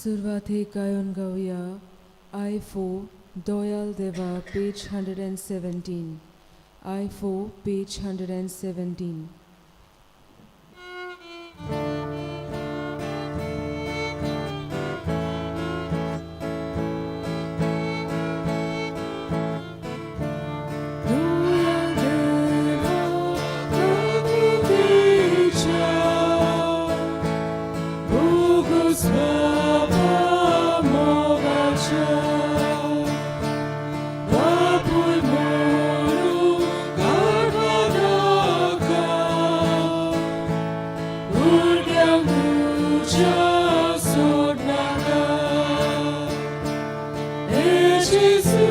सुरवातेक गायन गावया I 4 Dayal Deva page 117. I 4 page 117. Dayal Deva काकुतीच्या, भोगस्वापा मोगाच्या, बापूय म्हणून काडपा नाका, भुरग्यांक तुज्या सोडनाका. हे जेजू,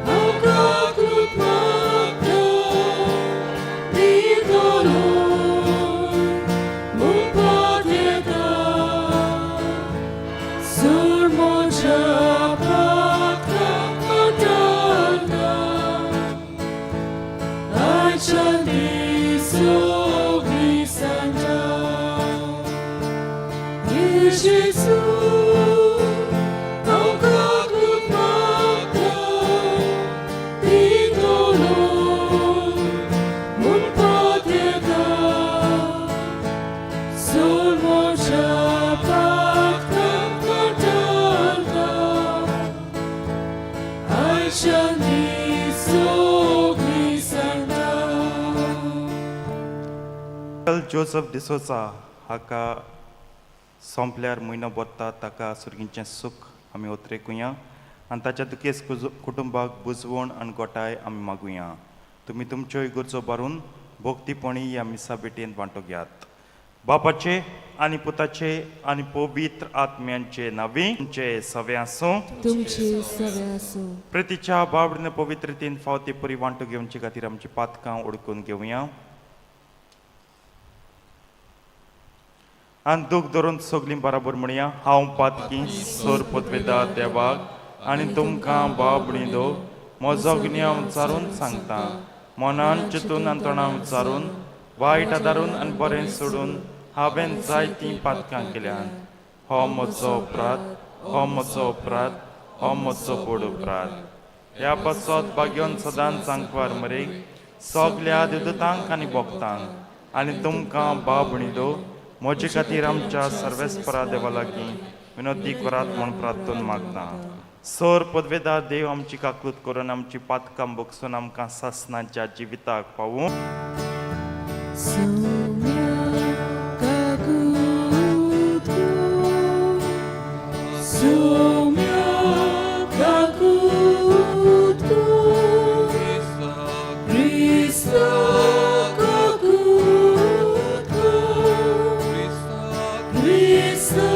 हांव काकूत मागता, दी म्हूण पातयेता, सोड म्हज्या पातकांक टाळटा, आयच्यान दी सगळीं सांगता. हे जेजू, हांव काकूत मागता, दितलो म्हूण पातयेता, सोड म्हज्या पातकांक टाळटा, आयच्यान दी सगळीं सांगता. जोजफ डिसोजा हाका सोंपल्यार म्हयनो भरता, ताका सुर्गींचें सूख आमी ओतरेकुया आनी ताच्या दुखेस्त कुटुंबाक बुजवण आनी गोठाय आमी मागुया. तुमी तुमच्यो इगर्जो भरून भक्तीपणी ह्या मिसा भेटेंत वांटो घेयात. बापाचे आनी पुताचे आनी पवित्र आत्म्यांचे नांवी. तुमचे सवे आसूं. तुमचे सवे आसूं. प्रितीच्या बाबडीन पवित्रतेन फावती परी वांटो घेवचे खातीर आमची पातकां ओडकून घेवया आनी दूख धरून सगलीं बराबर म्हणया, हांव पातकी सोर पदवेदा देवाक आनी तुमकां बाबडी दो म्हजो गुन्यांव विचारून सांगता. मनान चिंतून आनी तोंडान विचारून, वायट आदारून आनी बरें सोडून हांवें जायतीं पातकां केल्यात. हो म्हजो अपराध, हो म्हजो अपराध, हो म्हजो व्हड अपराध. ह्या पासत भाग्योन सदांच सांगपार मरे सगल्या देवदूतांक आनी भक्तांक आनी तुमकां बाबणी दो म्हजे खातीर आमच्या सर्वेस्परा देवा लागीं विनोती करात म्हूण प्रार्थून मागता. सर पदवेदार देव आमची काकूत करून आमची पातकां बगसून आमकां सासनाच्या जिविताक पावूं. सोम्या काकूत कर, सोम्या काकूत कर, क्रिस्ता काकूत कर, क्रिस्ता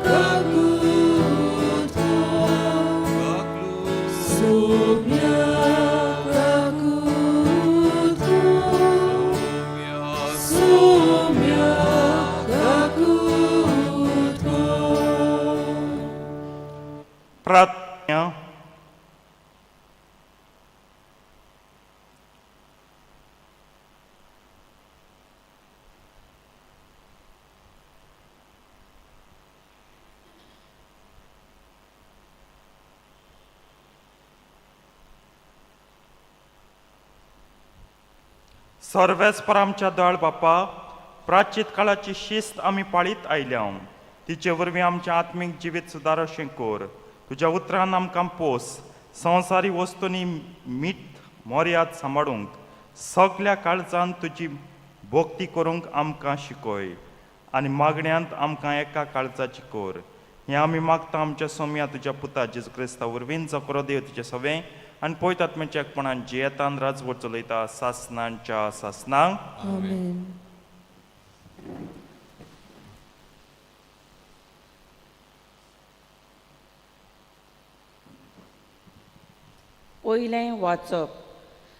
काकूत कर, सोम्या काकूत कर, सोम्या काकूत कर. प्रार्थना. सर्वेस्पर आमच्या दयाळ बापा, प्राचीत काळाची शिस्त आमी पाळीत आयल्या. तिचे वरवीं आमचें आत्मीक जिवीत सुदार अशें कर. तुज्या उतरान आमकां पोस. संवसारी वस्तूंनी मीठ मर्याद सांबाळूंक, सगल्या काळजान तुजी भक्ती करूंक आमकां शिकय आनी मागण्यांत आमकां एका काळजाची कर. हें आमी मागता आमच्या सोम्या तुज्या पुता जेजू क्रिस्ता वरवीं, जो खरो देव तुजें सवें आनी पवित्र आत्म्याच्या एकपणान जियेतान राजवट चलयता सासनांच्या सासनांक. आमेन. पयलें वाचप,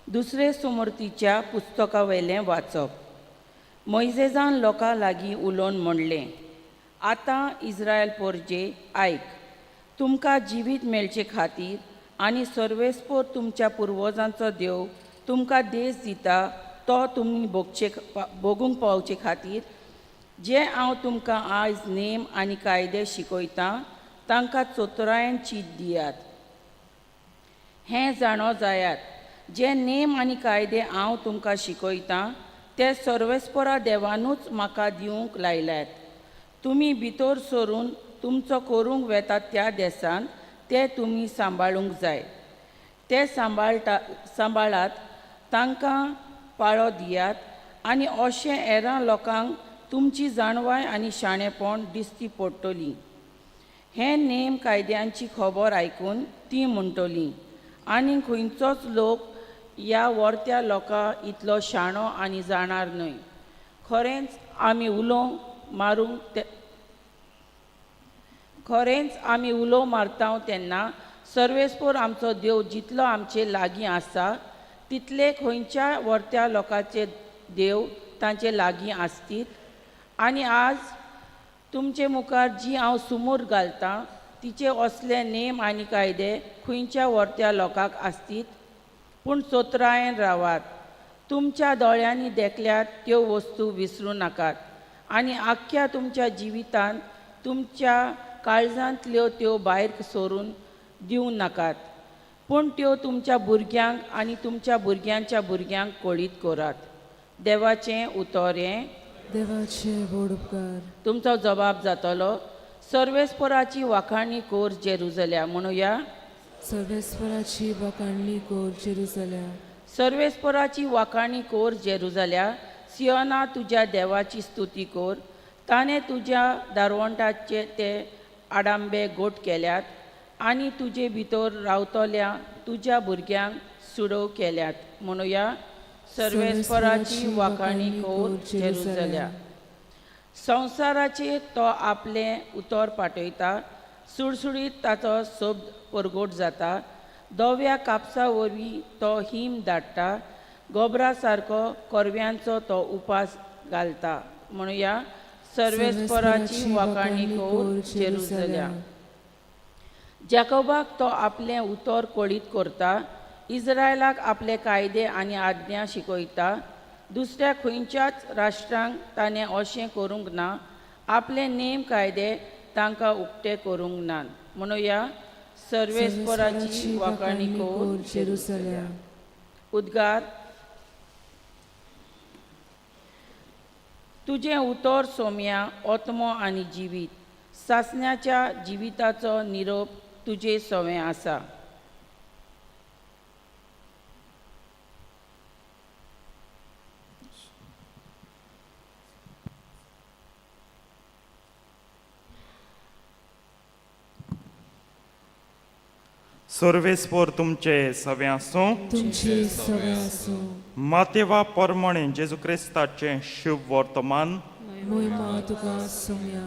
दुसरे सुमर्तीच्या पुस्तकावयलें वाचप. मोयजेजान लोकां लागीं उलोवन म्हणलें, आतां इस्रायल पोरजे आयक, तुमकां जिवीत मेळचे खातीर आनी सर्वेस्पोर तुमच्या पुर्वजांचो देव तुमकां देश दिता तो तुमी भोगचे भोगूंक पावचे खातीर. जे हांव तुमकां आयज नेम आनी कायदे शिकयतां तांकां चतुरायेन चीत दियात. हें जाणो जायात, जे नेम आनी कायदे हांव तुमकां शिकयतां ते सर्वेस्परा देवानूच म्हाका दिवंक लायल्यात. तुमी भितर सरून तुमचो करूंक वेतात त्या देसान ते तुमी सांबाळूंक जाय. ते सांबाळात, तांकां पाळो दियात आनी अशें हेरां लोकांक तुमची जाणवाय आनी शाणेपण दिसती पडटली. हे नेम कायद्यांची खबर आयकून ती म्हणटली, आनी खंयचोच लोक ह्या वर्त्या लोकां इतलो शाणो आनी जाणार न्हय. खरेंच आमी उलोवंक मारूंक ते खरेंच आमी उलो मारता तेन्ना सर्वेस्पोर आमचो देव जितलो आमचे लागीं आसा तितले खंयच्या वर्त्या लोकांचे देव तांचे लागीं आसतीत. आनी आज तुमचे मुखार जी हांव सुमूर घालतां तिचे असले नेम आनी कायदे खंयच्या वर्त्या लोकांक आसतीत. पूण चतुरायेन रावात, तुमच्या दोळ्यांनी देखल्यात त्यो वस्तू विसरूं नाकात आनी आख्ख्या तुमच्या जिवितांत तुमच्या काळजांतल्यो त्यो भायर सरून दिवं नाकात, पूण त्यो तुमच्या भुरग्यांक आनी तुमच्या भुरग्यांच्या भुरग्यांक कळीत करात. देवाचें उतर हें. देवाचे व्हड उपकार. तुमचो जबाब जातलो, सर्वेस्पराची वाखाणी कोर जेरुजल्या. म्हणुया, सर्वेस्पराची वाखाणणी कोर जेरुजल्या. सर्वेस्पराची वाखाणी कोर जेरुजल्या. सियोना तुज्या देवाची स्तुती कोर. ताणें तुज्या दारवंटाचे ते आडांबे गोट केल्यात आनी तुजे भितर रावतल्या तुज्या भुरग्यांक सुडोव केल्यात. म्हणुया, सर्वेस्पराची वाखाणी कोर जेरुजल्या. संवसाराचेर तो आपलें उतर पाठयता, सुडसुडीत ताचो शब्द परगट जाता. धव्या कापसा वरवीं तो हिम धाडटा, गोबरा सारको korव्यांचो तो उपास घालता. म्हणुया, सर्वेस्पराची वाखाणी कोर जेरुजल्या. जाकोबाक तो आपलें उतर कळीत करता, इस्रायलाक आपले कायदे आनी आज्ञा शिकयता. दुसऱ्या खंयच्याच राष्ट्रांक ताणें अशें करूंक ना, आपले नेम कायदे तांकां उक्ते करूंक ना. म्हणुया, सर्वेस्पराची वाखाणी कोर जेरुजल्या. उद्गार. तुजें उतर सोम्या आत्मो आनी जिवीत, सासण्याच्या जिविताचो निरोप तुजे सवें आसा. सर्वेस्पोर तुमचे सवें आसूं. तुमचे सवें आसूं. मातेवा परमणे जेजू क्रिस्ताचें शुभ वर्तमान. मोहिमा तुका सोम्या.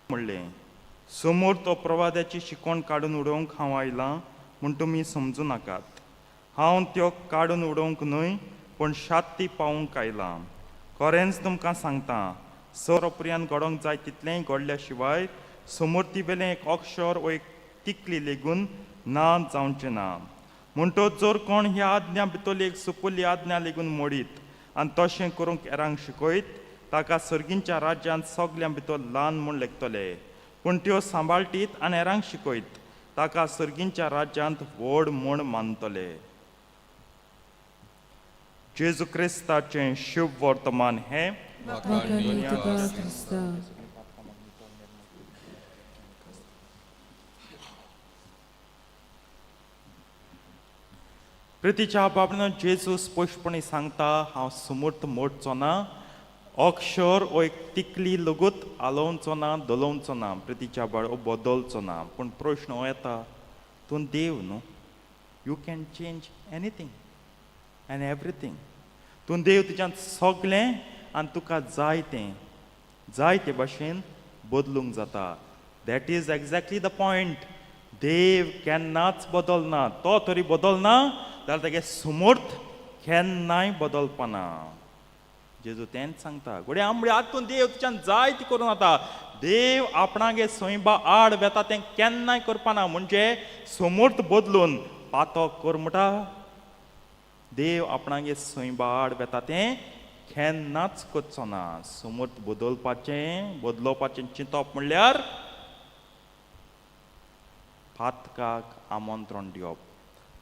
म्हणलें, समोर तो प्रवाद्याची शिकवण काडून उडोवंक हांव आयलां म्हूण तुमी समजूं नाकात. हांव त्यो काडून उडोवंक न्हय, पूण शांती पावोवंक आयलां. खरेंच तुमकां सांगता, सर उपरांत घडोवंक जाय तितलेंय घडल्या शिवाय समोर वेलें एक अक्षर वो एक तिकली लेगून ना जावचें ना. म्हणटच जर कोण ह्या आज्ञा भितरली एक सुपुल्ली आज्ञा लेगून मोडीत आनी तशें करूंक हेरांक शिकयत, ताका सर्गींच्या राज्यांत सगल्यां भितर ल्हान म्हूण लेखतले. पूण त्यो सांबाळटीत आनी हेरांक शिकयत ताका सर्गींच्या राज्यांत व्हड म्हूण मानतले. जेजू क्रिस्ताचें शुभ वर्तमान हें. वाखाणणी तुका क्रिस्ता. प्रितीच्या बाबतींत जेजू स्पश्टपणी सांगता, हांव सुमूर्त मोडचो ना, अक्षर वो एक तिकली लगूत आलोवचो ना, धलोवचो ना. प्रितीच्या बाळ बदलचो ना. पूण प्रश्न हो येता, तूं देव न्हू, you can change anything and everything. तूं देव, तुज्यान सगळें आनी तुका जाय तें जाय ते भाशेन बदलूंक जाता. That is exactly the point. देव केन्नाच बदलना. तो तरी बदलना जाल्यार तेगे सुमूर्त केन्नाय बदलपाना. जेजू तेंच सांगता, घडये आमळे आतून देव तुज्यान जाय ती करूं जाता. देव आपणागे सैंबा आड वेता तें केन्नाय करपाना. म्हणजे सुमूर्त बदलून पातक कर म्हणटा. देव आपणागे सैंबा आड वेता तें केन्नाच करचो ना. समर्थ बदलपाचें बदलोवपाचें चिंतप म्हणल्यार पातकाक आमंत्रण दिवप,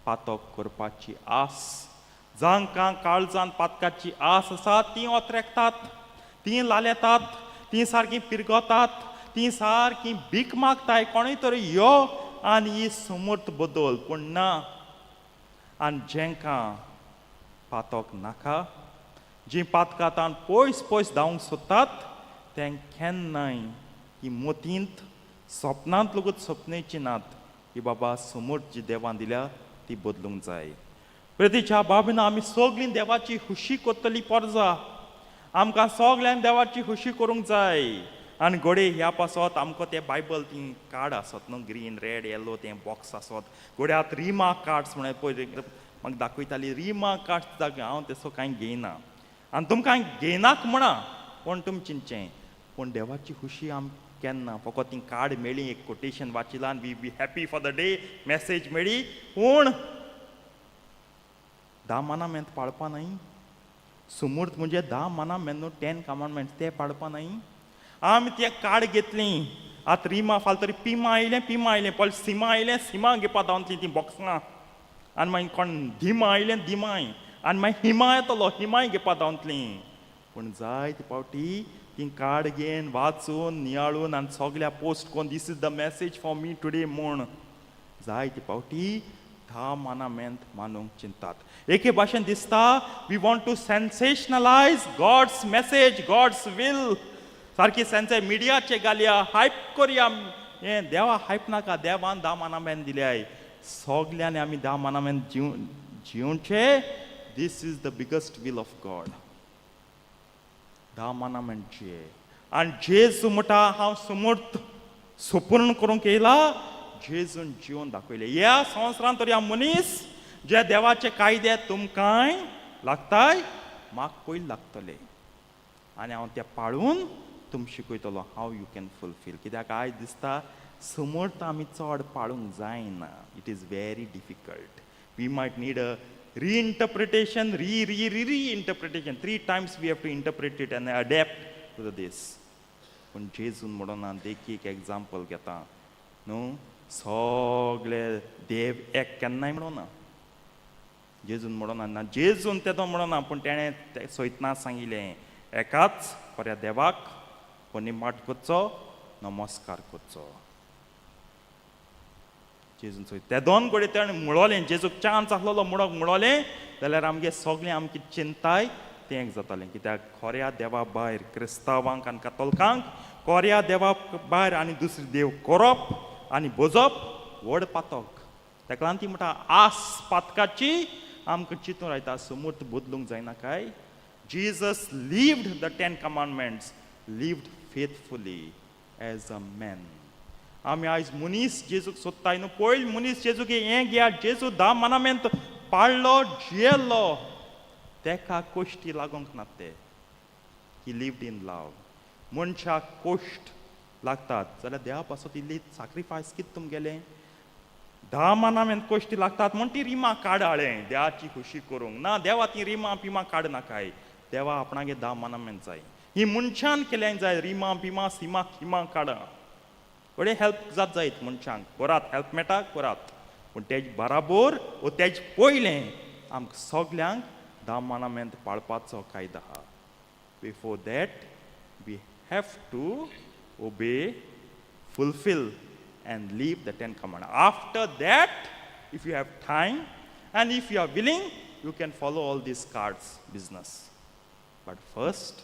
पातक करपाची आस. जांकां काळजान पातकाची आस आसा तीं ओत्रेकतात, तीं लालेतात, तीं सारकीं पिरगतात, तीं सारकीं भीक मागताय कोणूय तरी यो आनी ही समर्थ बदल. पूण ना. आनी जेंकां पातक नाका, जीं पातकां ताण पयस पयस धांवंक सोदतात, तें केन्नाय ही मोतींत सपनांत लेगीत सपनेची नात की बाबा समर्थ जी देवान दिल्या ती बदलूंक जाय. प्रतिच्या बाबीन आमी सगळीं देवाची खुशी करतली परजा. आमकां सगल्यांक देवाची खुशी करूंक जाय. आनी घडये ह्या पासत आमकां तें बायबल ती कार्ड आसत न्हू, ग्रीन रेड येलो तें बॉक्स आसत. घडये आतां रिमा कार्ड्स म्हणून पळय म्हाका दाखयताली रिमा कार्ड्स. जागे हांव तेसो कांय घेयना आनी तुमकां घेयनाक म्हणा, पूण तुमी चिंतचें, पूण देवाची खुशी आम केन्ना फकत ती कार्ड मेळ्ळी, एक कोटेशन वाचिलां आनी we be happy for the day, message मेळ्ळी, पूण धा मानामेंत पाळपा न्हय. सुमूर्त म्हणजे धा मानामेंत न्हू, टेन कमांडमेंट्स ते पाळपा न्हय. आमी ते कार्ड घेतली आतां रिमा, फाल्यां तरी पिमा आयलें, पिमा आयलें, पयलीं सिमा आयलें, सिमा घेवपा धांवतली ती बॉक्सां. आनी मागीर कोण धिमा आयलें, धिमाय, आनी मागीर हिमा येतलो, हिमाय घेवपा धांवतली. पूण जायते फावटी ती कार्ड घेवन वाचून नियाळून आनी सगल्या पोस्ट कोन्न this is the message for me today म्हूण जायते फावटी धा मानामेंत मानूंक चिंतात. एके भाशेन दिसता we want to sensationalize God's message, God's will. सारकी सेन्से मिडियाचे घालया, हायप करया. हें देवा हायप नाका. देवान धा मानामेन दिल्याय, सगल्यांनी आमी धा मानामेन जिव जिवचे. This is the biggest will of God. धा मानामेन जिये. आनी जेजू म्हणटा हांव समर्थ सुपूर्ण करूंक येयला. जेजून जिवन दाखयलें ह्या संवसारांत तर ह्या मनीस जे देवाचे कायदे तुमकांय लागताय, म्हाका पयलीं लागतले आनी हांव ते पाळून तुमकां शिकयतलो how you can fulfil. कित्याक आयज दिसता समर्थ आमी चड पाळूंक जायना. It is very difficult. We might need a reinterpretation, re re re reinterpretation. Three times we have to interpret it and adapt to this. पूण जेजून म्हणून ना, देखीक एग्जाम्पल घेता न्हू, सगळे देव एक केन्नाय म्हणूना जेजून म्हणूना ना. जेजून तेदो म्हणूना, पूण तेणें तें सोयतना सांगिल्लें, एकाच बऱ्या देवाक पनिमाट करचो, नमस्कार करचो. जेजून सोय ते दोन कडेन तेणें म्हणलें. जेजूक चान्स आसलेलो म्हणोंक, म्हणलें जाल्यार आमगे सगळें आमची चिंताय तें एक जातालें. कित्याक खऱ्या देवा भायर क्रिस्तांवांक आनी कातोलकांक खऱ्या देवा भायर आनी दुसरी देव करप आनी भजप व्हड पातक. ताका लागून ती म्हणटा आस पातकाची आमकां चिंतून रायता, समूर्त बदलूंक जायना काय. Jesus lived the Ten Commandments, lived faithfully as a man. आमी आयज मनीस जेजूक सोदताय न्हू, पयलीं मनीस जेजूक हें घेया. जेजू धा मानामेंत पाळ्ळो, जियेल्लो, तेका कोश्टी लागोंक नात ते. He lived in love. मनशाक कोश्ट लागतात जाल्यार देवा पासत इल्ली sacrifice कितें तुमगेलें? धा मानामेंत कोश्टी लागतात म्हूण ती रिमा काड हाळें देवाची खुशी करूंक ना. देवा ती रिमा पिमा काड नाकाय. देवा आपणागे धा मानामेंत जाय. ही मनशान केल्यान जाय रिमा पिमा सिमा खिमा काडा. घडये हेल्प जात जायत मनशांक, करात, हेल्प मेळटा करात, पूण तेज बराबर वो तेज पयलें आमकां सगल्यांक धा मानामेंत पाळपाचो कायदो आहा. Before that we have to obey, fulfill and live the Ten Commandments. After that, if you have time and if you are willing, you can follow all these cards business. But first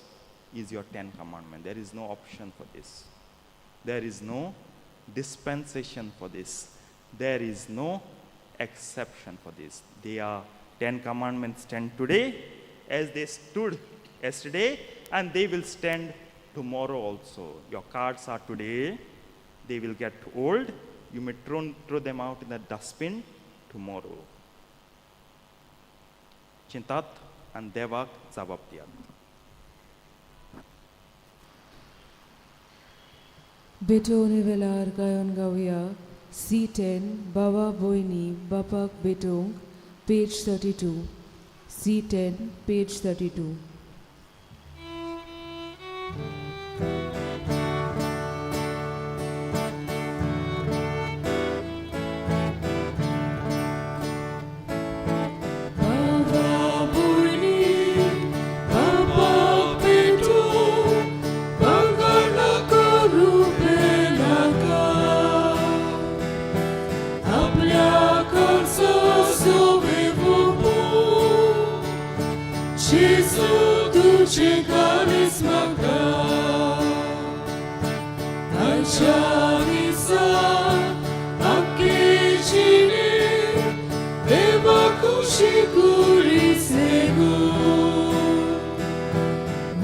is your Ten Commandment. There is no option for this. There is no dispensation for this. There is no exception for this. They are Ten Commandments stand today as they stood yesterday, and they will stand tomorrow also. Your cards are today, they will get old. You may throw them out in the dustbin tomorrow. चिंतात आनी देवाक जबाब दियात. भेटवणे वेळार गायन गावया C 10, बाबा भयणी बापाक भेटोवंक, page 32, C 10, page 32. बाबा भयणी बापाक पेटो भांगराक रुपें नाका आपल्या खर्चो सोवे जेजू तुझे कारीस म्हाका आयच्या दिसा आख्खे जिणें देवा खुशी कुरीस लेगून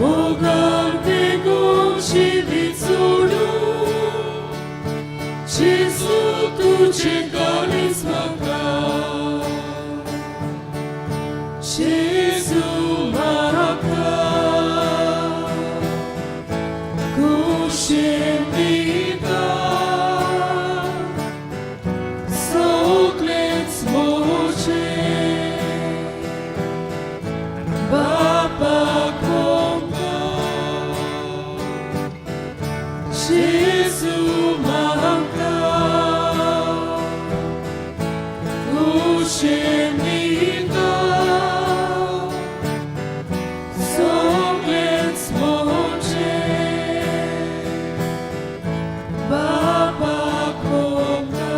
मोगान बेगून जिवीत सोडून जेजू तुझे कारीस म्हाका जेजू म्हाका कुशीन दिता सगळेंच म्हजें बापाक मोगता जेजू म्हाका कुशीन दिता सगळेंच म्हजें बापाक मोगता.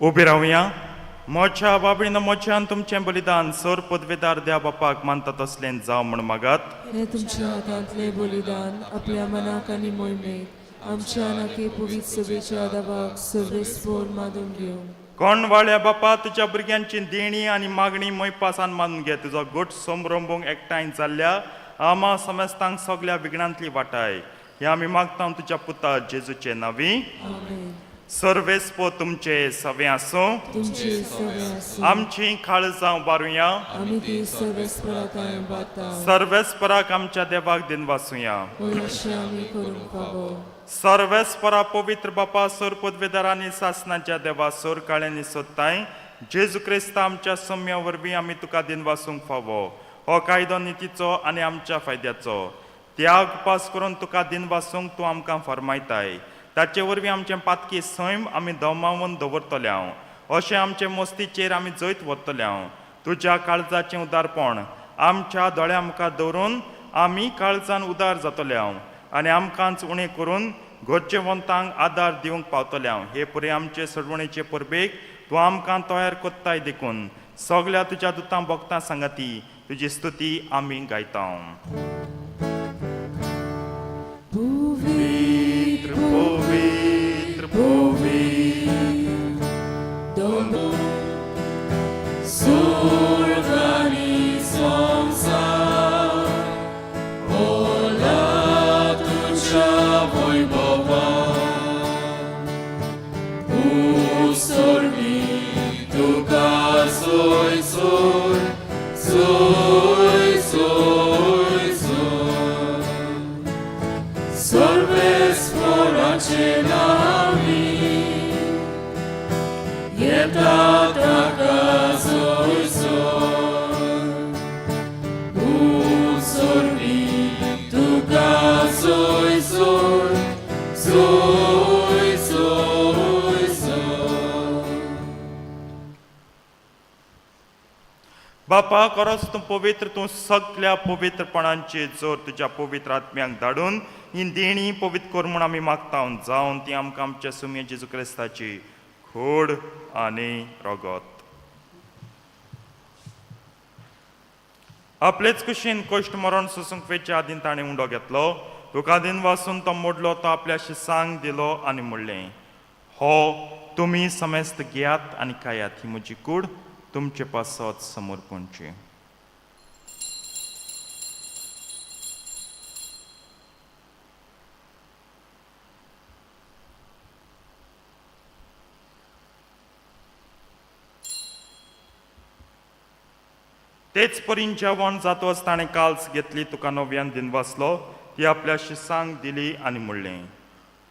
उबी रावया. मोच्या बाबडीन मोच्यान तुमचें बलिदान सर पदवेदार द्या बापाक मानता तसलें जावं म्हूण मागात. हे तुमच्या हातांतले बलिदान आपल्या मनाक आनी मोहिमेक आमच्या नाके पवित्र सभेच्या दवाक सर्वेस्पोर मादून घेवं. कोण वाळ्या बापा, तुज्या भुरग्यांची देणी आनी मागणी मोयपासान मानून घे. तुजो गोट समरंबूंक एकठांय जाल्ल्या आमा समेस्तांक सगल्या विघ्नांतली वाटाय. हे आमी मागता तुज्या पुता जेजूचे नांवी. आमेन. सर्वेस्पो तुमचे सवे आसूं. तुमचे सवे आसूं. आमची काळजां बारुया. आमी ती सर्वेस्पराक बाता. सर्वेस्पराक आमच्या देवाक दिनवासुया. होय, अशें आमी करूंक फावो. सर्वेस्परा पवित्र बापा, सोर पदवेदारांनी सासनाच्या देवा, सोर काळ्यांनी सोदताय जेजू क्रिस्ता आमच्या सम्या वरवीं आमी तुका दिनवासूंक फावो. हो कायदो नितीचो आनी आमच्या फायद्याचो. त्याग उपास करून तुका दिनवासूंक तूं आमकां फर्मायताय. ताचे वरवीं आमचें पातकी सैम आमी दमावन दवरतले हांव. अशें आमचे मस्तीचेर आमी जैत व्हरतले हांव. तुज्या काळजाचें उदारपण आमच्या दोळ्या मुखार दवरून आमी काळजान उदार जातले हांव आनी आमकांच उणें करून गरजेवंतांक आदार दिवंक पावतले हांव. हे पुरे आमचे सोडवणेचे परबेक तूं आमकां तयार कोत्ताय देखून सगल्या तुज्या दुतां भोगतां सांगाती तुजी स्तुती आमी गायता. पवित्र पवित्र पवित्र दोन स्वर्ग आनी संवसार ओला तुज्या वैभवान. उसरणी तुका सोय सोय सोय सोय सोय सर्वेस्पराचे नामी येता ताका सोय सोय. उसरणी तुका सोय सोय सोय सोय सोय. बापा, खरोच तूं पवित्र, तूं सगल्या पवित्रपणांचे जोर तुज्या पवित्र आत्म्याक धाडून ही देणी पवित्र कर म्हूण आमी मागता. जावन ती आमकां आमच्या सुमये जेजू क्रिस्ताची खोड आनी रगत. आपलेच कुशीन कश्ट मरण सोसूंक वेच्या आदीं ताणें उंडो घेतलो. तुका दिन वासून तो मोडलो, तो आपल्या शिसांक दिलो आनी म्हणलें, हो तुमी समेस्त घेयात आनी खायात. ही म्हजी कूड तुमचे पासत समर्पणची. तेच परीन जेवण जातकच ताणें काल्स घेतली, तुका नव्यान दिनवासलो, ती आपल्या शिसांक दिली आनी म्हणलें,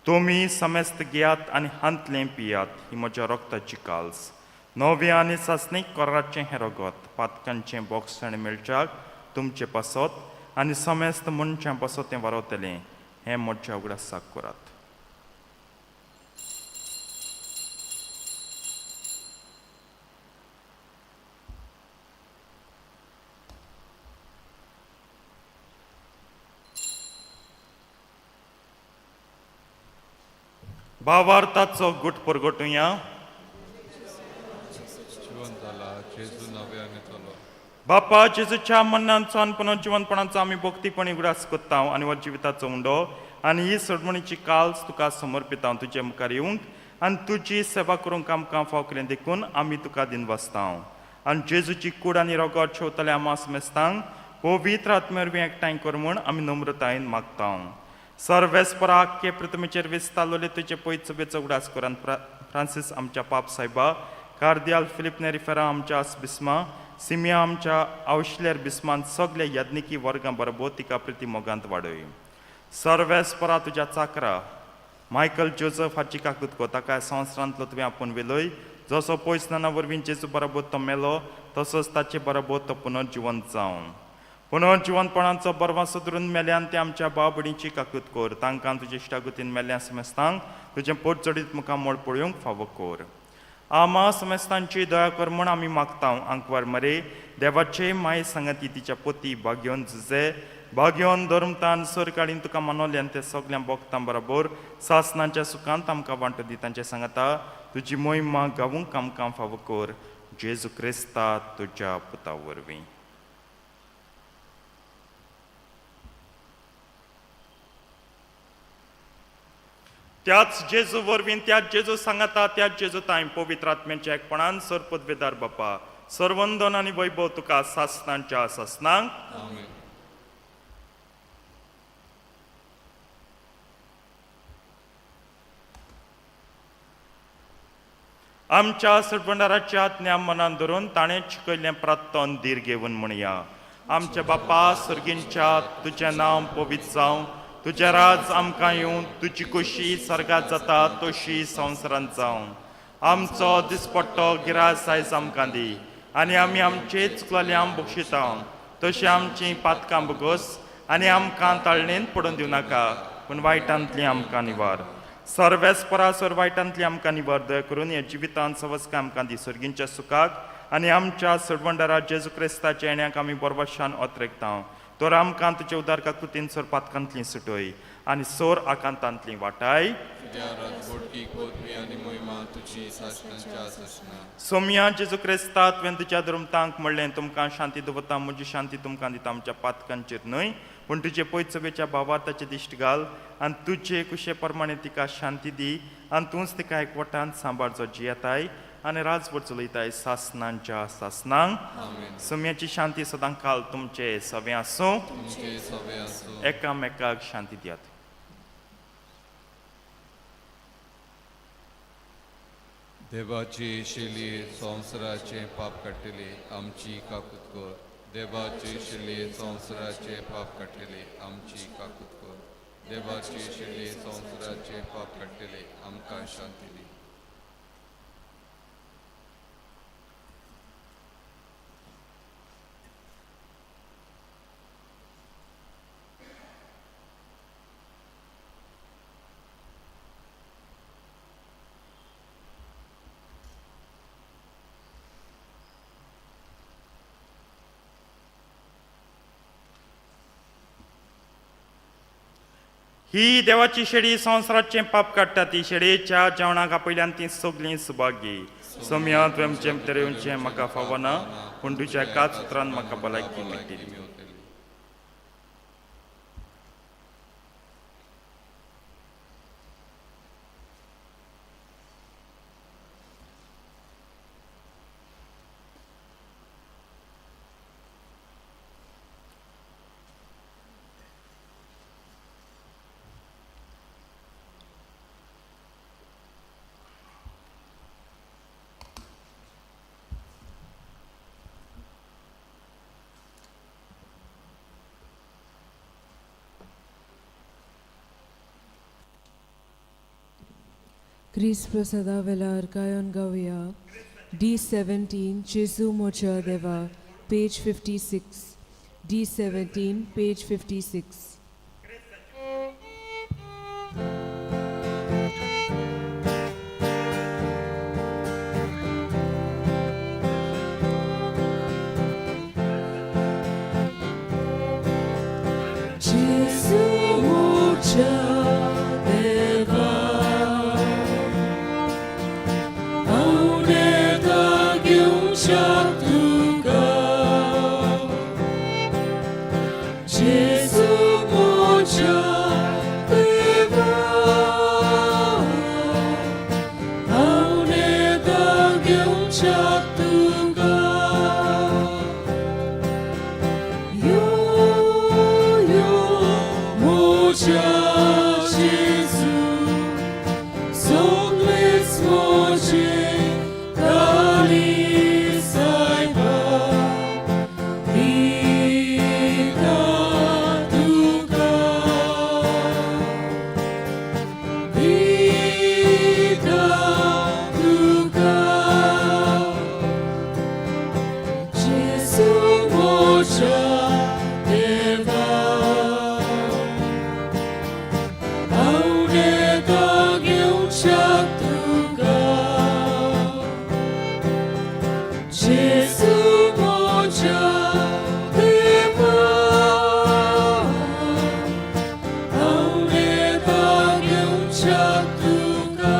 तुमी समेस्त घेयात आनी हांतलें पियात. ही म्हज्या रक्ताची काल्स. नव्या आनी सासणीक कोराचें हें रगत पातकांचें बोगसण मेळच्याक तुमचे पासत आनी समेस्त मनशां पासत तें वारवतलें. हें मोडच्या उगडासाक करात. भावार्थाचो गुट परगटुया. जिवन जाला जेजू नव्याने चलो. बापा जेजूच्या मरणाचो आनी पुनर्जिवनपणाचो आमी भक्तीपणी उगडास करता आनी हो जिविताचो उंडो आनी ही सोडमणीची काल्स तुका समर्पिता. तुजे मुखार येवंक आनी तुजी सेवा करूंक आमकां फाव केलें देखून आमी तुका दिनवासता. आनी जेजूची कूड आनी रगत शेवतल्या आमा समेस्तांक पवित्र आत्मे वरवीं एकठांय कर म्हूण आमी नम्रतायेन मागता. सर्वेस्परा आख्खे पृथ्वीचेर विस्तारलेले तुजे पयत सभेचो उगडास कर आनी फ्रांसीस आमच्या पाप सायबा, कार्दियाल फिलीप नेरिफेरा आमच्या बिस्मा, सिमिया आमच्या आवशिल्यार बिस्मान सगल्या याज्ञिकी वर्गां बरोबर तिका प्रिती मोगांत वाडय. सर्वेस्परा तुज्या चाकरा मायकल जोजफ हाची काकूत कर. ताका संवसारांतलो तुवें आपोवन व्हेलोय. जसो पयस नाना वरवीं जेजू बरोबर तो मेलो तसोच ताचे बरोबर तो पुनर्जिवंत जावन पुनर्जिवंतपणाचो बरवासो धरून मेल्यान ते आमच्या भाव भयणीची काकूत कर. तांकां तुजे इश्टागतीन मेल्ल्या समेस्तांक तुजें पोट चडीत मुखामळ पळोवंक फावो कर. आमा समेस्तांची दया कर म्हूण आमी मागता. आंकवार मरे देवाचे माये सांगाती तिच्या पोती भाग्योन जुजे भाग्योन धर्मतान सरकाळीन तुका मनोल्यान ते सगळ्या भोगतां बरोबर सासनाच्या सुखांत आमकां वांटो दी. तांचे सांगाता तुजी मोहिमा गावूंक आमकां फावो कर. जेजू क्रिस्ता तुज्या पुता वरवीं. त्याच जेजू वरवीं, त्याच जेजू सांगाता, त्याच जेजू तांय पवित्र आत्म्याच्या एकपणान सरपदवेदार बापा सर्वंदन आनी वैभव तुका सासनांच्या सासनांक. आमेन. आमच्या सरबंडाराच्या आज्ञा मनान धरून ताणें शिकयल्लें प्रार्थन धीर घेवन म्हणया. आमच्या बापा सर्गींच्या, तुजें नांव पवित्र जावं, तुजें राज आमकां येवं, तुजी खोशी सर्गात जाता तशी संवसारांत जावं. आमचो दिसपट्टो गिरास आयज आमकां दी आनी आमी आमचे चुकलेले बक्षिता तशी आमची पातकां बगस आनी आमकां ताळणेन पडून दिवं नाका, पूण वायटांतली आमकां निवार. सर्वेस्परा सर वायटांतली आमकां निवार. दया करून ह्या जिवितांत सवस्कां आमकां दी सर्गींच्या सुखाक आनी आमच्या सरवंडारा जेजू क्रिस्ताच्या येण्याक आमी बरबशान ओतरेकता. तर आमकां तुजे उदार काकुतीन सोर पातकांतली सुटय आनी सोर आकांतांतली वाटाय. सोमया जेजू क्रिस्ता तुवें तुज्या धर्मतांक म्हणलें तुमकां शांती दवरता, म्हजी शांती तुमकां दिता. आमच्या पातकांचेर न्हय पूण तुजे पयत सभेच्या भावार्थाचे दिश्ट घाल आनी तुजे कुशे प्रमाणे तिका शांती दी आनी तूंच तिका एकवटान सांबाळचो जियेताय आनी राजवट चलयताय सासनांच्या सासनांक. सोम्याची शांती सदां काल तुमचे सवें आसूं. एकामेकाक शांती दियात. देवाची शेली संवसाराचें पाप काडटली आमची काकूत कर. देवाची शेली संवसाराचें पाप काडटली आमची काकूत कर. देवाची शेली संवसाराचें पाप काडटली आमकां शांती दी. ही देवाची शेडी संवसाराचें पाप काडटा. ती शेडयेच्या जेवणाक आपयल्यान ती सगळीं सुभागी. सोम्या तुवें म्हजें भितर येवचें म्हाका फावना, पूण तुज्या एकाच उतरान म्हाका भलायकी मेळटली. क्रिस्त प्रसादा वेलार गायन गावया. D17 जेजू म्हज्या देवा, पेज 56. D17 page 56. Gesù म्हज्या देवा, हांव नेता घेवच्याक तुका. जेजू म्हज्या देवा, हांव नेता घेवच्याक तुका. यो यो म्हज्या जेजू, सगळेच म्हजें काळीज सायबा दिता तुका, दिता तुका. जेजू म्हज्या देवा, हांव नेता घेवच्याक तुका. जेजू म्हज्या देवा, हांव नेता घेवच्याक तुका.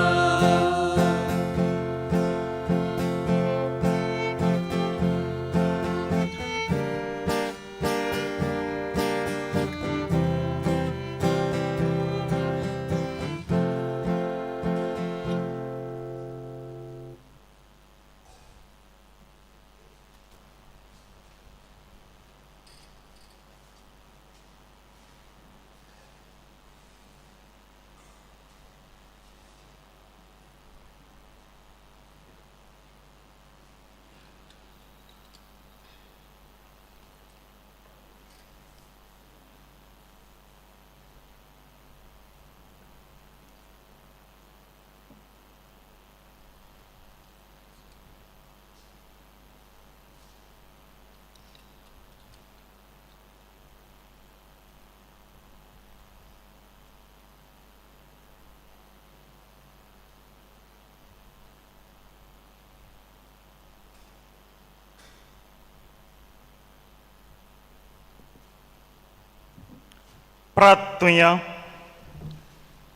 प्रार्थुया.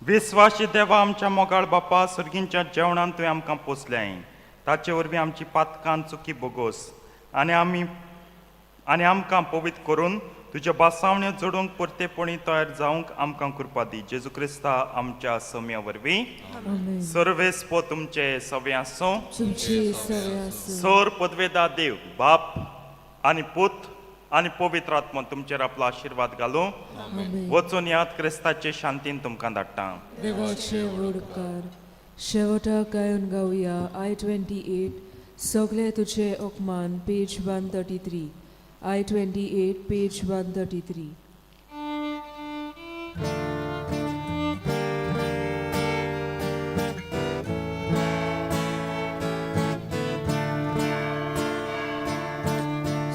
विस्वाशी देवा, आमच्या मोगाळ बापा, सर्गींच्या जेवणान तुवें आमकां पोसल्याय. ताचे वरवीं आमची पातकान चुकी बोगोस आनी आमी आनी आमकां पवित्र करून तुज्या बासावण्यो जोडूंक परतेपणी तयार जावंक आमकां कृपा दी. जेजू क्रिस्ता आमच्या सम्या वरवीं. आमेन. सर्वेस्पो तुमचे सवे आसूं. तुमचे सवे आसूं. सर पदवेदा देव बाप आनी पूत आनी पवित्र आत्मा तुमचेर आपलो आशिर्वाद घालूं. आमेन. वचून याद, क्रिस्ताचे शांतीन तुमकां धाडटा. देवाचे व्हड उपकार. शेवटाक गायन गावया I 28, सगळे तुझे उपमान, पेज 133. I 28, page 133.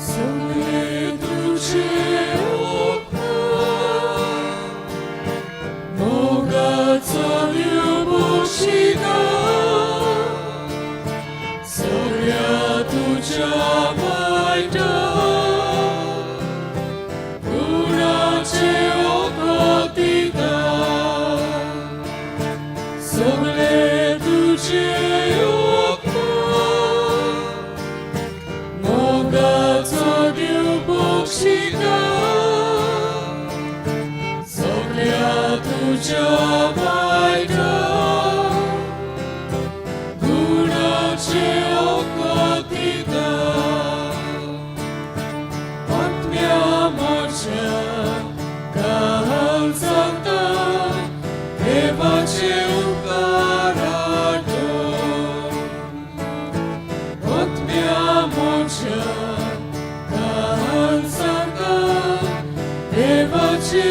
सगळे तुझे उपकार, मोगाचो देव पोशिता, सगळ्या तुज्या वायटा गुणाचे वखद दिता. सगळे तुझे उपकार, मोगाचो देव बक्षिता, सगळ्या तुज्या वायटा गुणाचे वखद दिता. आत्म्या म्हज्या काल सांगता देवाचे उपकार आठोवन. आत्म्या म्हज्या काल सांगता देवाचे